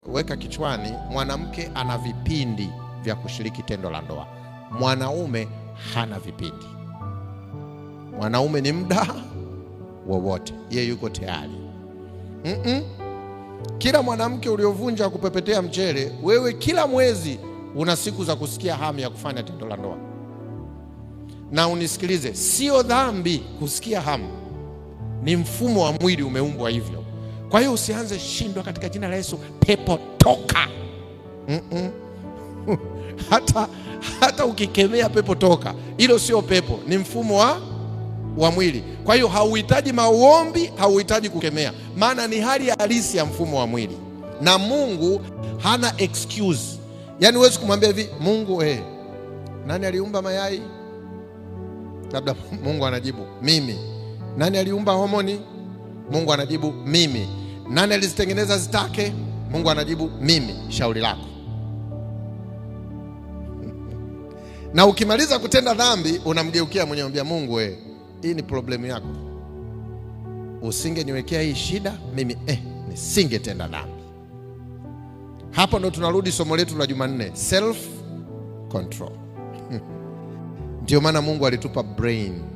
Weka kichwani, mwanamke ana vipindi vya kushiriki tendo la ndoa, mwanaume hana vipindi. Mwanaume ni muda wowote, yeye yuko tayari. Kila mwanamke uliovunja kupepetea mchele, wewe kila mwezi una siku za kusikia hamu ya kufanya tendo la ndoa. Na unisikilize, sio dhambi kusikia hamu, ni mfumo wa mwili umeumbwa hivyo. Kwa hiyo usianze shindwa katika jina la Yesu, pepo toka. Hata ukikemea pepo toka, hilo sio pepo, ni mfumo wa mwili. Kwa hiyo hauhitaji maombi, hauhitaji kukemea, maana ni hali halisi ya mfumo wa mwili. Na Mungu hana excuse. Yaani huwezi kumwambia hivi, Mungu nani aliumba mayai? Labda Mungu anajibu mimi. Nani aliumba homoni? Mungu anajibu mimi. Nani alizitengeneza zitake? Mungu anajibu mimi. Shauri lako. Na ukimaliza kutenda dhambi unamgeukia mwenyewe, unamwambia Mungu, hii ni problemu yako. Usingeniwekea hii shida mimi, nisingetenda dhambi. Hapo ndo tunarudi somo letu la Jumanne, self control. Ndio maana Mungu alitupa brain.